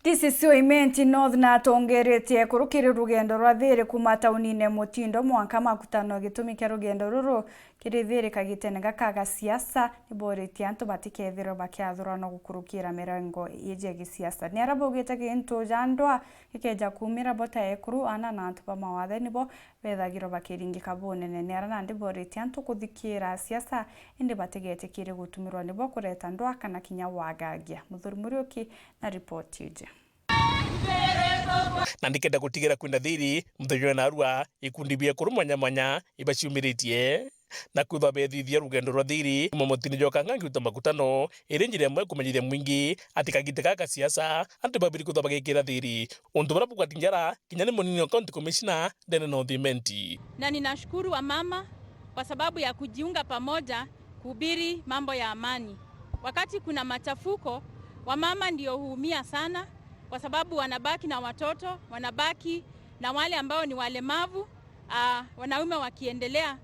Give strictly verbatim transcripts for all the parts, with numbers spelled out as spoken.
D C C o Imenti North natongeretie ekuru kiri rugendo rwa thiiri kuuma taunine Mutindo mwanka Makutano. Gitumi kia rugendo ruru kiri thiiri kagitene gaka ga siasa, niboritie antu batikethirwe bakiathurana gukurukira mirengo iji ya gisiasa. Ni aria baugite gintu ja ndwaa gikeja kuumira bo ta ekuru, ana na antu ba mawathe nibo bethagirwa bakiringika bunene. Ni aria nandi boritie antu kuthikira siasa, indi batigetikire gutumirwa nibo kureta ndwaa kana kinya wagagia. Muthuri Muriuki na ripoti iji. Na ndikenda gutigira kwina thiiri, muthenya wa narua, ikundi bia ekuru mwanya mwanya ibaciumiritie na kwithwa bethithia rugendo rwa thiiri kuuma Mutini jwa Kangangi gwita Makutano, iri njira imwe kumenyithia mwingi ati kagita gaka ka siasa antu babiri kwithwa bagikira thiiri. Untu buria bugwati njara kinya ni munini wa County Commissioner Ndene North Imenti. Na ninashukuru wamama kwa sababu ya kujiunga pamoja kuhubiri mambo ya amani. Wakati kuna machafuko, wamama ndio huumia sana kwa sababu wanabaki na watoto, wanabaki na wale ambao ni walemavu, ah, wanaume wakiendelea,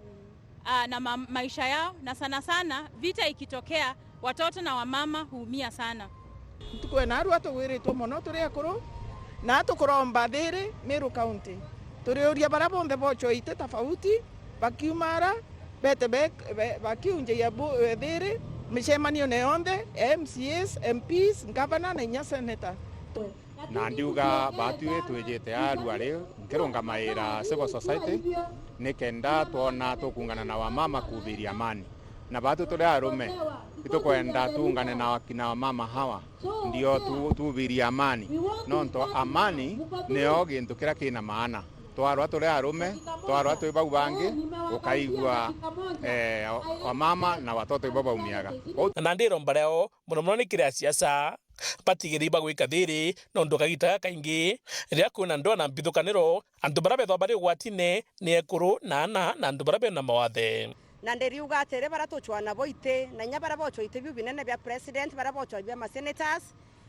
ah, na ma-, maisha yao, na sana sana vita ikitokea, watoto na wamama huumia sana. Ntuku ya narua tugwiritwe mono turi akuru, na tukuromba thiiri Meru County. Turiuria baria bonthe bochwa iti tofauti, bakiuma ara, bete be-, be-, bakiunjagia bu-, eh, thiiri micemanione yonthe ya M C As, M Ps, ngavana na inya senator. Na ndiuga baatwi twijite arua riu nkirungamaira civil society, nikenda twona tukuungana na wamama kuubiria amani. Na baatwi turi arume, itukwenda tuungane na akina wamama hawa, ndio tu-, tuubirie amani, nontu amani niyo gintu kiria kina maana. Twarwa turi arume, twarwa twi bau bangi, ukaigua, eh, wamama na watoto ibo baumiaga. Kwou na nandi iromba riao, mono mono ni kiri asiasa, batigiri bagwika thiiri, nontu kagita gaka kaingi, riria kwina ndwaa na mbithukaniro, antu baria bethagwa bari ugwatine ni ekuru na ana na antu baria bena mawathe. Na ndiriuga atiri, baria tuchwana bo iti, na inya baria bochwa iti biu binene bia president, baria bochwa bia ma senators,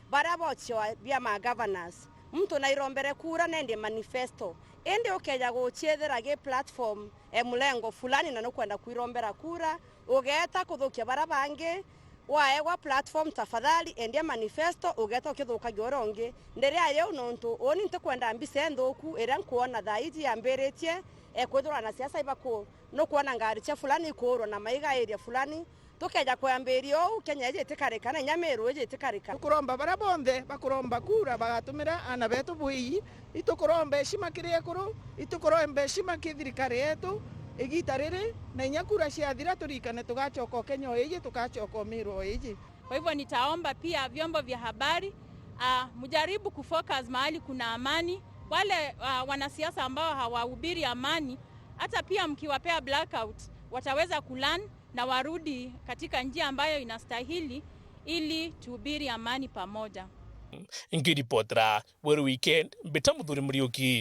baria bochwa bia ma governors, muntu nairombere kura nendi manifesto. Indi ukeja guchiethira gi platform e murengo fulani na nukwenda kwirombera kura, ugeeta kuthukia baria bangi, waegwa platform, tafadhali endia manifesto, ugeeta ukithukagia uria ungi. Ndiria yeu nontu uuni ntikwenda mbica nthuku iria nkwona thaa iji yambiritie, e kwithirwa na siasa ibaku nukwona ngari cia fulani ikuurwa na maiga area fulani. Tukeja kwambiria uu, Kenya iji itikarika, na inya Meru iji itikarika. Tukuromba baria bonthe bakuromba kura bagatumira aana betu bwii. Itukuromba heshima kiri ekuru, itukuromba heshima ki thirikari yetu igita riri, na inya kura ciathira turikane tugachoka o Kenya o iji, tugachoka o Meru o iji. Kwa hivyo nitaomba pia vyombo vya habari, ah, mjaribu kufocus mahali kuna amani. Wale, ah, wanasiasa ambao hawahubiri amani, hata pia mkiwapea blackout, wataweza kulearn na warudi katika njia ambayo inastahili ili tuhubiri amani pamoja. Nkiripotera Weru Weekend, mbita Muthuri Muriuki.